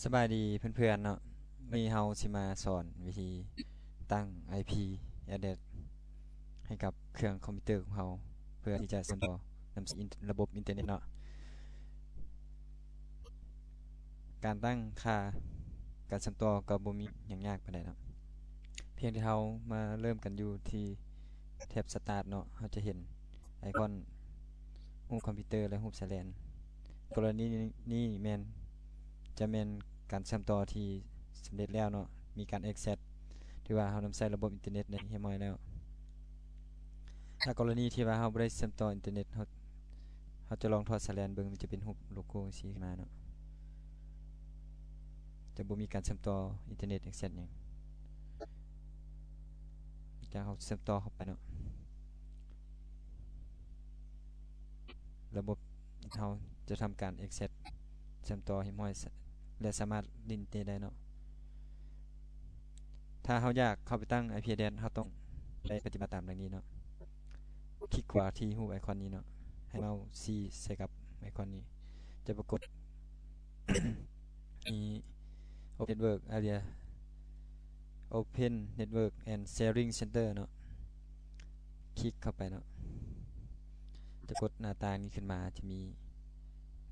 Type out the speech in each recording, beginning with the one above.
ສະບາຍດີເພື່ອນໆເນາະ, ມື້ນີ້ເຮົາຊິມາສອນວິທີຕັ້ງໄອພີແອັດເດຣສໃຫ້ກັບເຄື່ອງຄອມພິວເຕີຂອງເຮົາ ເພື່ອທີ່ຈະເຊື່ອມຕໍ່ນຳໃຊ້ອິນ ລະບົບອິນເຕີເນັດເນາະ. ການຕັ້ງຄ່າການເຊື່ອມຕໍ່ກໍບໍ່ມີຫຍັງຍາກປານໃດເນາະ, ພຽງແຕ່ເຮົາມາເລີ່ມກັນຢູ່ທີ່ແທັບສະຕາດເນາະ, ເຮົາຈະເຫັນໄອຄອນຮູບຄອມພິວເຕີ ແລະ ຮູບສາຍແລນ. ກໍລະນີນີ້ແມ່ນ ຈະແມ່ນການເຊື່ອມຕໍ່ທີ່ສຳເລັດແລ້ວເນາະ, ມີການແອັກເຊັສ ຖືວ່າເຮົານຳໃຊ້ລະບົບອິນເຕີເນັດໄດ້ຮຽບຮ້ອຍແລ້ວ. ຖ້າກໍລະນີທີ່ວ່າເຮົາບໍ່ໄດ້ເຊື່ອມຕໍ່ອິນເຕີເນັດ ເຮົາ ເຮົາຈະລອງຖອດສາຍແລນເບິ່ງ, ມັນຈະເປັນຮູບໂລໂກ້ຈັ່ງຊີ້ຂຶ້ນມາເນາະ, ຈະບໍ່ມີການເຊື່ອມຕໍ່ອິນເຕີເນັດແອັກເຊັສຫຍັງ. ຈາກເຮົາເຊື່ອມຕໍ່ເຂົ້າໄປເນາະ, ລະບົບເຮົາຈະທຳການແອັກເຊັສ ເຊື່ອມຕໍ່ຮຽບຮ້ອຍ ແລະ ສາມາດຫຼິ້ນເຕະໄດ້ເນາະ. ຖ້າເຮົາຢາກເຂົ້າໄປຕັ້ງໄອພີແອັດເດຣສ ເຮົາຕ້ອງໄດ້ປະຕິບັດຕາມດັ່ງນີ້ເນາະ. ຄລິກຂວາທີ່ຮູບໄອຄອນນີ້ເນາະ, ໃຫ້ເມົາຊີ້ໃສ່ກັບໄອຄອນນີ້ ຈະປາກົດ ມີ Open Network Area Open Network and Sharing Center ເນາະ, ຄລິກເຂົ້າໄປເນາະ, ຈະກົດໜ້າຕ່າງນີ້ຂຶ້ນມາ, ຈະມີ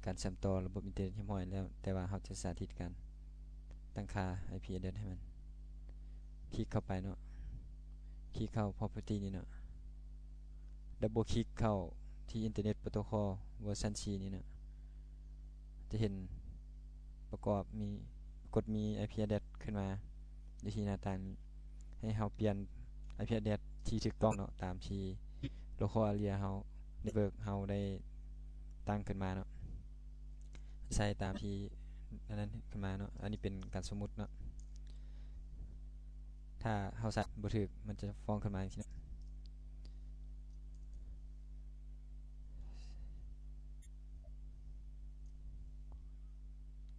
ການເຊື່ອມຕໍ່ລະບົບອິນເຕີເນັດຮຽບຮ້ອຍແລ້ວ, ແຕ່ວ່າເຮົາຈະສາທິດການຕັ້ງຄ່າໄອພີແອັດເດຣສໃຫ້ມັນ. ຄລິກເຂົ້າໄປເນາະ, ຄລິກເຂົ້າ Property ນີ້ເນາະ, Double click ເຂົ້າທີ່ Internet Protocol ເວີຊັນສີ່ນີ້ເນາະ, ຈະເຫັນປະກອບມີ ປາກົດມີ IP address ຂຶ້ນມາຢູ່ທີ່ໜ້າຕ່າງນີ້. ໃຫ້ເຮົາປ່ຽນ IP address ທີ່ຖືກຕ້ອງເນາະ, ຕາມທີ່ local area ເຮົາ network ເຮົາໄດ້ຕັ້ງຂຶ້ນມາເນາະ, ໃສ່ຕາມທີ່ອັນນັ້ນຂຶ້ນມາເນາະ. ອັນນີ້ເປັນການສົມມຸດເນາະ. ຖ້າເຮົາໃສ່ບໍ່ຖືກ ມັນຈະຟ້ອງຂຶ້ນມາຈັ່ງຊີ້ເນາະ.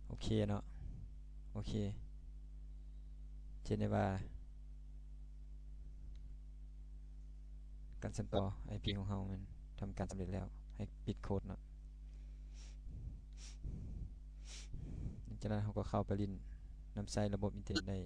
ໂອເຄເນາະ, ໂອເຄ. ຈະເຫັນໄດ້ວ່າການເຊື່ອມຕໍ່ IP ຂອງເຮົາມັນທຳການສຳເລັດແລ້ວ. ໃຫ້ປິດໂຄດເນາະ. ຫຼັງຈາກນັ້ນເຮົາກໍເຂົ້າໄປຫຼິ້ນນຳໃຊ້ລະບົບອິນເຕີເນັດໄດ້.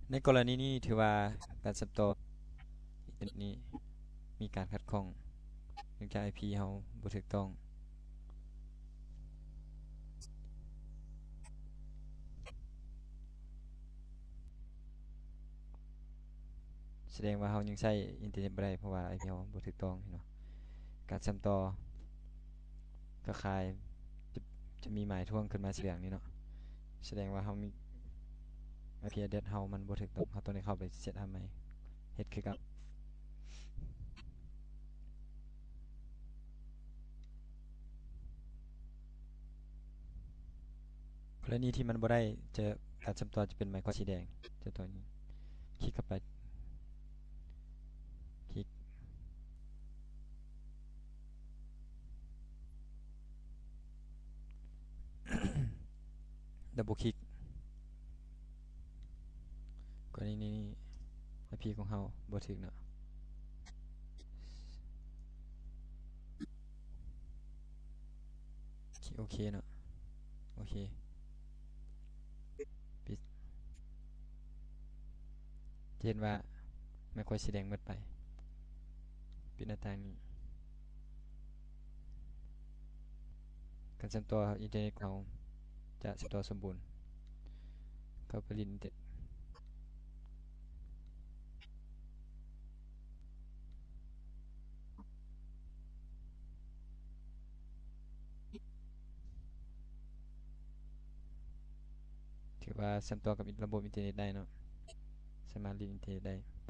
ໃນກໍລະນີນີ້ ຖືວ່າການເຊື່ອມຕໍ່ອິນເຕີເນັດນີ້ມີການຂັດຂ້ອງ ເນື່ອງຈາກ IP ເຮົາບໍ່ຖືກຕ້ອງ. ສະແດງວ່າເຮົາຍັງໃຊ້ອິນເຕີເນັດບໍ່ໄດ້ ເພາະວ່າ IP ເຮົາບໍ່ຖືກຕ້ອງເນາະ. ການເຊື່ອມຕໍ່ເຄືອຂ່າຍຈະ ຈະມີໝາຍທວງຂຶ້ນມາສີເຫຼືອງນີ້ເນາະ, ສະແດງວ່າເຮົາມີ IP address ເຮົາມັນບໍ່ຖືກຕ້ອງ, ເຮົາຕ້ອງໄດ້ເຂົ້າໄປເຊັດອັບໃໝ່. ເຮັດຄືເກົ່າ. ກໍລະນີທີ່ມັນບໍ່ໄດ້ ຈະ ການເຊື່ອມຕໍ່ຈະເປັນໄມຄອນສີແດງ ຈະຕົວນີ້. ຄລິກເຂົ້າໄປ, ຄລິກ double click. ກໍລະນີນີ້ IP ຂອງເຮົາບໍ່ຖືກເນາະ. ໂອເຄເນາະ, ໂອເຄ ປິດ. ຈະເຫັນວ່າໄມຄອນສີແດງໝົດໄປ. ປິດໜ້າຕ່າງນີ້. ການເຊື່ອມຕໍ່ອິນເຕີເນັດຂອງເຮົາຈະເຊື່ອມຕໍ່ສົມບູນ. ເຂົ້າໄປຫຼິ້ນອິນເຕີເນັດ. ຖືວ່າເຊື່ອມຕໍ່ກັບລະບົບອິນເຕີເນັດໄດ້ເນາະ, ສາມາດຫຼິ້ນອິນເຕີເນັດໄດ້. ໂອເ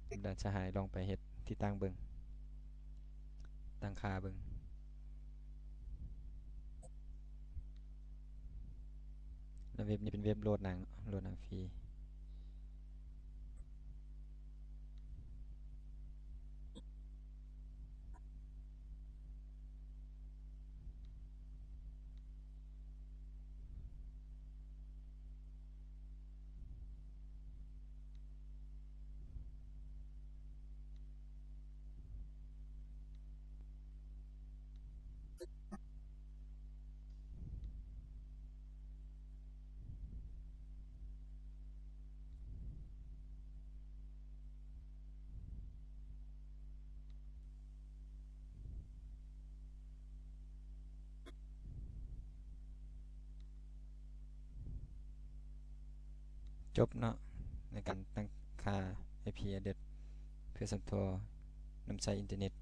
ຄ, ດຽວສະຫາຍລອງໄປເຮັດຕິດຕັ້ງເບິ່ງ, ຕັ້ງຄ່າເບິ່ງ. ແລ້ວເວັບນີ້ເປັນເວັບໂຫຼດໜັງ ໂຫຼດໜັງຟຣີ. ຈົບເນາະ ໃນການຕັ້ງຄ່າໄອພີແອັດເດັດເພື່ອສ່ວນຕົວນຳໃຊ້ອິນເຕີເນັດ.